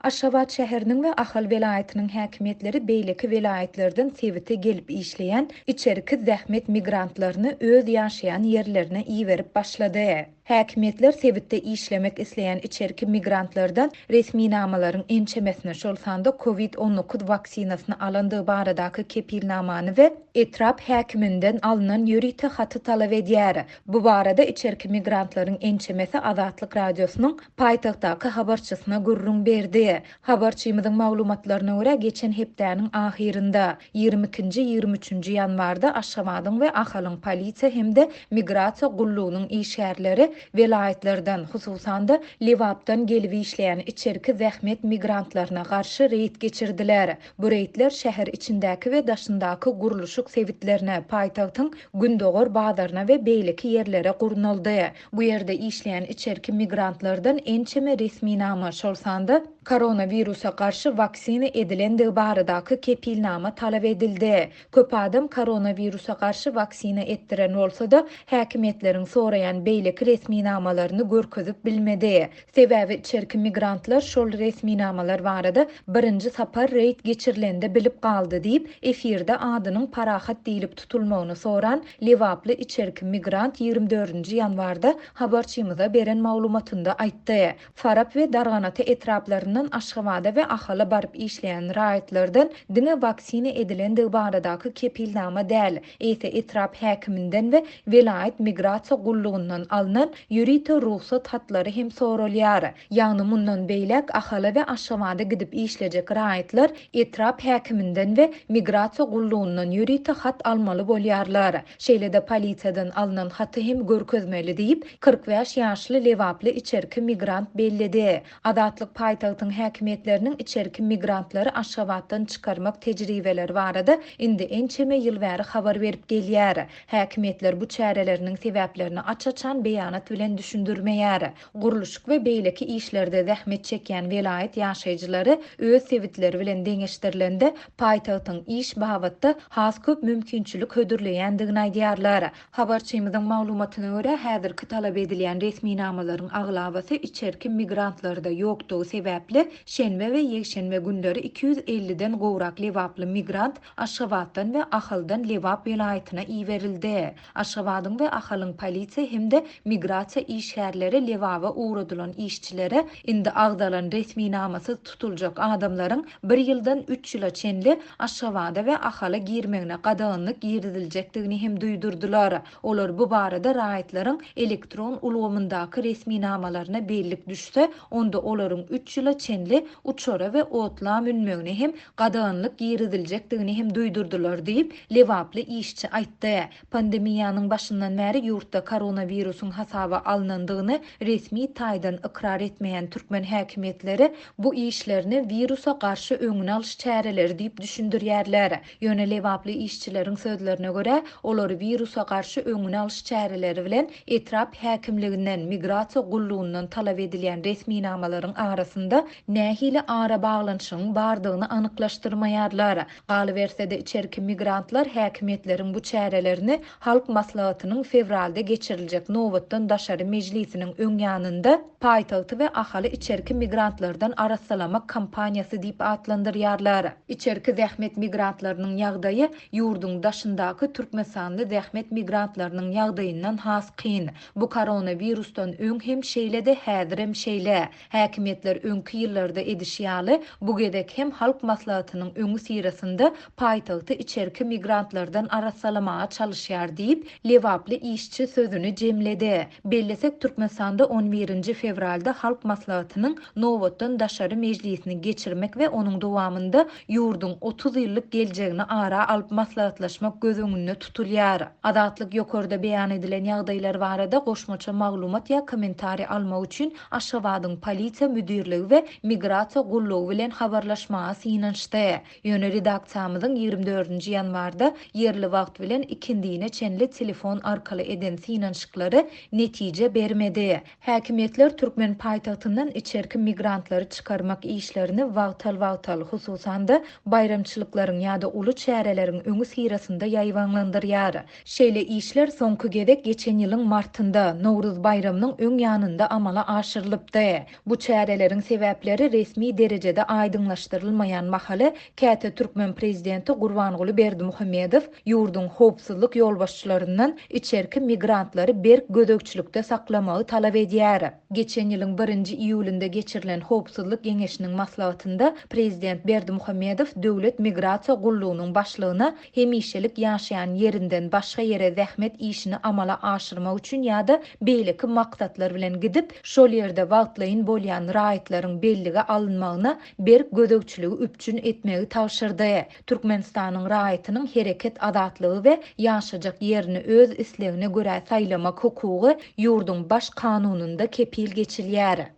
Aşgabat şäheriniň we Ahal welaýatynyň häkimiýetleri beýleki welaýatlardan sebite gelip işleýän içerki zähmet migrantlaryny öz ýaşaýan ýerlerine iberip başlady. Häkimiýetler sebitde işlemek isleýän içerki migrantlardan resminamalaryň ençemesini, şol sanda Covid 19 waksinasyny alandygy baradaky kepilnamany we etrap häkiminden alnan ýörite haty talap edýär. Bu barada içerki migrantlaryň ençemesi Azatlyk Radiosynyň paýtagtdaky habarçysyna gürrüň berdi. Habarçymyzyň maglumatlaryna görä, geçen hepdäniň ahyrynda, 22-nji, 23-nji ýanwarda Aşgabadyň we Ahalyň polisiýa hem-de migrasiýa gullugynyň işgärleri welaýatlardan, hususan-da, Lebapdan gelip işleýän içerki zähmet migrantlaryna garşy reýd geçirdiler. Bu reýdler şäher içindäki we daşyndaky gurluşyk sebitlerine, paýtagtyň Gündogar bazaryna we beýleki ýerlere gurnaldy. Bu ýerde işleýän içerki migrantlardan ençeme resminama, şol sanda koronawirusa garşy waksina edilendigi baradaky kepilnama talap edildi. Köp adam koronawirusa garşy waksina etdiren bolsa-da, häkimiýetleriň soraýan beýleki resminamalaryny görkezip bilmedi. Sebäbi içerki migrantlar şol resminamalar barada birinji sapar reýd geçirilende bilip galdy diýip, efirde adynyň Parahat diýlip tutulmagyny soran lebaply içerki migrant 24-nji ýanwarda habarçymyza beren maglumatynda aýtdy. Farap we Darganata etraplaryndan Aşgabada we Ahala baryp işleýän raýatlardan diňe waksina edilendigi baradaky kepilnama däl, eýse etrap häkiminden we welaýat migrasiýa gullugyndan alnan ýörite rugsat hatlary hem soralýar. Ýagny mundan beýläk Ahala we Aşgabada gidip işlejek raýatlar etrap häkiminden we migrasiýa gullugyndan ýörite hat almaly bolýarlar. Şeýle-de polisiýadan alnan haty hem görkezmeli diýip, 45 ýaşly lebaply içerki migrant belledi. Azatlyk paýtagtyň häkimiýetleriniň içerki migrantlary Aşgabatdan çykarmak tejribeleri barada indi ençeme ýyl bäri habar berip gelýär. Häkimiýetler bu çäreleriniň sebäplerini aç-açan beýanat bilen düşündirmeýär. Gurluşyk we beýleki işlerde zähmet çekýän welaýat ýaşaýjylary öz sebitleri bilen deňeşdirilende, paýtagtyň iş babatda has köp mümkinçilik hödürleýändigini aýdýarlar. Habarçymyzyň maglumatyna görä, häzirki talap edilýän resminamalaryň aglabasy içerki migrantlarda ýokdugy sebäpli, şenbe we ýekşenbe günleri 250-den gowrak lebaply migrant Aşgabatdan we Ahaldan Lebap welaýatyna iberildi. Aşgabadyň we Ahalyň polisiýa hem-de migrasiýa işgärleri Lebaba ugradylan işçilere indi agzalan resminamasyz tutuljak adamlaryň bir ýyldan üç ýyla çenli Aşgabada we Ahala girmegine gadaganlyk giriziljekdigini hem duýdurdylar. Olar bu barada raýatlaryň elektron ulgamyndaky resminamalaryna bellik düşse, onda olaryň üç ýyla çenli uçara we otla münmegine hem gadaganlyk giriziljekdigini hem duýdurdylar diýip, lebaply işçi aýtdy. Pandemiýanyň başyndan bäri ýurtda koronawirusyň hasaba alnandygyny resmi taýdan ykrar etmeýän türkmen häkimiýetleri bu işlerini wirusa garşy öňüni alyş çäreleri diýip düşündirýärler. Ýöne lebaply işçileriň sözlerine görä, olary wirusa garşy öňüni alyş çäreleri bilen etrap häkimliginden, migrasiýa gullugyndan talap edilýän resminamalaryň arasynda nähili arabaglanyşygyň bardygyny anyklaşdyrmaýarlar. Galyberse-de, içerki migrantlar häkimiýetleriň bu çärelerini Halk Maslahatynyň fewralda geçiriljek nobatdan daşary mejlisiniň öň ýanynda paýtagty we Ahaly içerki migrantlardan arassalamak kampaniýasy diýip atlandyrýarlar. Içerki zähmet migrantlarynyň ýagdaýy ýurduň daşyndaky türkmenistanly zähmet migrantlarynyň ýagdaýyndan has kyn. Bu koronawirusdan öň hem şeýledi, häzirem şeýle. Häkimiýetler öňki ýyllarda edişi ýaly, bu gezek hem Halk Maslahatynyň öňüsyrasynda paýtagty içerki migrantlardan arassalamaga çalyşýar diýip, lebaply işçi sözüni jemledi. Bellesek, Türkmenistanda on birinji fewralda Halk Maslahatynyň nobatdan daşary mejlisini geçirmek we onuň dowamynda ýurduň 30 ýyllyk geljegini ara alyp maslahatlaşmak göz öňünde tutulýar. Azatlyk ýokarda beýan edilen ýagdaýlar barada goşmaça maglumat ýa kommentariý almak üçin Aşgabadyň Polisiýa müdirligi we Migrasiýa gullugy bilen habarlaşmaga synanyşdy. Ýöne redaksiýamyzyň 24-nji ýanwarda ýerli wagt bilen ikindine çenli telefon arkaly eden synanyşyklary netije bermedi. Häkimiýetler türkmen paýtagtyndan içerki migrantlary çykarmak işlerini wagtal-wagtal, hususan-da, baýramçylyklaryň ýa-da uly çäreleriň öňüsyrasynda ýaýbaňlandyrýar. Şeýle işler soňky gezek geçen ýylyň martynda, Nowruz baýramynyň öň ýanynda amala aşyrylypdy. Bu çäreleriň sebäplerini. Sebäpleri resmi derejede aýdyňlaşdyrylmaýan mahaly, käte türkmen prezidenti Gurbanguly Berdimuhamedow ýurduň howpsuzlyk ýolbaşçylaryndan içerki migrantlary berk gözegçilikde saklamagy talap edýär. Geçen ýylyň birinji iýulynda geçirilen Howpsuzlyk geňeşiniň maslahatynda prezident Berdimuhamedow Döwlet migrasiýa gullugynyň başlygyna hemişelik ýaşaýan ýerinden başga ýere zähmet işini amala aşyrmak üçin ýa-da beýleki maksatlar bilen gidip, şol ýerde wagtlaýyn bolýan raýatlaryň bellige alynmagyna berk gözegçiligi üpjün etmegi tabşyrdy. Türkmenistanyň raýatynyň hereket azatlygy we ýaşajak ýerini öz islegine görä saýlamak hukugy ýurduň Baş Kanunynda kepil geçilýär.